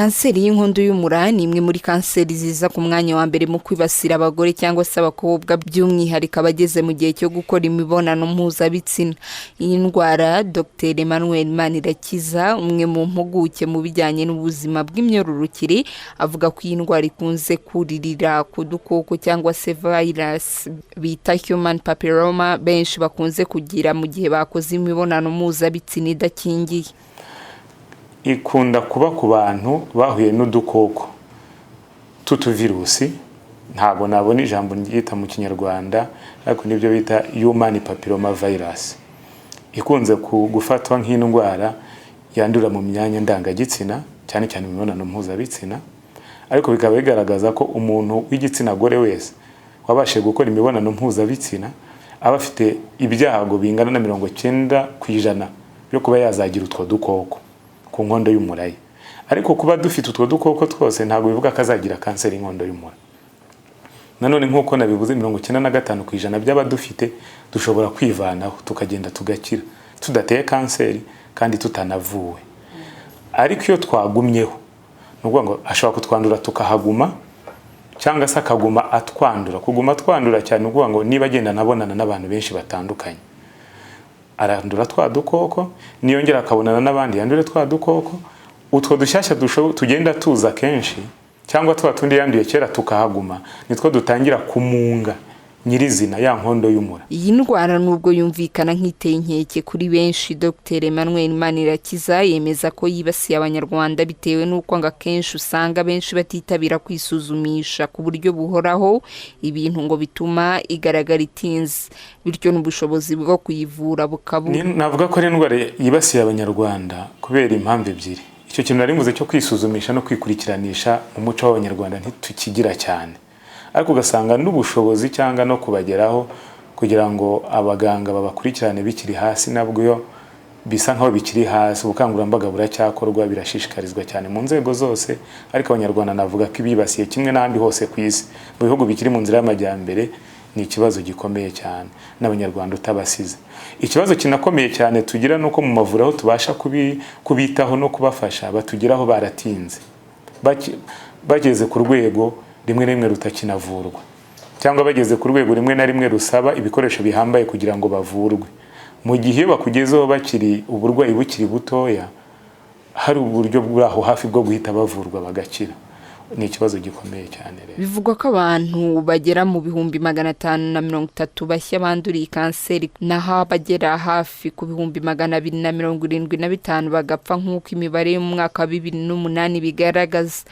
Kanseri y'inkondo y'umura ni imwe muri kanseri ziza ku mwanya wa mbere mu kwibasira abagore cyangwa se abakobwa, by'umwihariko abageze mu gihe cyo gukora imibonano mpuzabitsina. Iyi ndwara, Dr Emmanuel Manirakiza, umwe mu mpuguke mu bijyanye n'ubuzima bw'imyororokere, avuga ko iyi ndwara ikunze kuririra ku dukoko cyangwa se virus bita human papilloma, benshi bakunze kugira mu gihe bakoze imibonano mpuzabitsina idakingiye. Ikunda kuba ku bantu bahuye n'udukoko tw'utuvirusi. Ntabwo nabona ijambo ryita mu Kinyarwanda, ariko nibyo bita human papilloma virus, ikunze gufatwa nk'indwara yandura mu myanya ndangagitsina, cyane cyane mu mibonano mpuzabitsina. Ariko bikaba bigaragaza ko umuntu w'igitsina gore wese wabashije gukora imibonano mpuzabitsina aba afite ibyago bingana na 90% byo kuba yazagira utwo dukoko ku nkondo y'umura ye. Ariko kuba dufite utwo dukoko twose ntabwo bivuga ko azagira kanseri y'inkondo y'umura. Nanone nk'uko nabivuze, 95% by'abadufite dushobora kwivanaho, tukagenda tugakira tudateye kanseri kandi tutanavuwe. Ariko iyo twagumyeho, ni ukuvuga ngo ashobora kutwandura tukahaguma, cyangwa se akaguma atwandura. Kuguma atwandura cyane, ni ukuvuga ngo niba agenda anabonana n'abantu benshi batandukanye, arandura twa dukoko, niyongera akabonana n'abandi yandure twa dukoko. Utwo dushyashya tugenda tuza kenshi, cyangwa twa tundi yanduye kera tukahaguma, nitwo dutangira kumunga nyirizina ya nkondo y'umura. Iyi ndwara, nubwo yumvikana nk'iteye inkeke kuri benshi, Dr Emmanuel Manirakiza yemeza ko yibasiye Abanyarwanda bitewe n'uko ngo akenshi usanga benshi batitabira kwisuzumisha ku buryo buhoraho, ibintu ngo bituma igaragara itinze, bityo n'ubushobozi bwo kuyivura bukabura. Navuga ko ari indwara yibasiye Abanyarwanda kubera impamvu ebyiri. Icyo kintu nari mvuze cyo kwisuzumisha no kwikurikiranisha, mu muco w'Abanyarwanda ntitukigira cyane, ariko ugasanga n'ubushobozi cyangwa no kubageraho kugira ngo abaganga babakurikirane bikiri hasi, nabwo bisa nkaho bikiri hasi. Ubukangurambaga buracyakorwa, birashishikarizwa cyane mu nzego zose, ariko Abanyarwanda navuga ko ibibasiye kimwe n'ahandi hose ku isi mu bihugu bikiri mu nzira y'amajyambere. Ni ikibazo gikomeye cyane, n'Abanyarwanda utabasize. Ikibazo kinakomeye cyane tugira ni uko mu mavuriro aho tubasha kubitaho no kubafasha, batugeraho baratinze, bageze ku rwego rimwe na rimwe rutakinavurwa, cyangwa bageze ku rwego rimwe na rimwe rusaba ibikoresho bihambaye kugira ngo bavurwe. Mu gihe iyo bakugezeho bakiri, uburwayi bukiri butoya, hari uburyo buri aho hafi bwo guhita bavurwa bagakira. Ni ikibazo gikomeye cyane rero. Bivugwa ko abantu bagera mu 530,000 bashya banduriye kanseri, naho abagera hafi ku 275,000 bagapfa, nk'uko imibare yo mu mwaka wa 2008 bigaragaza.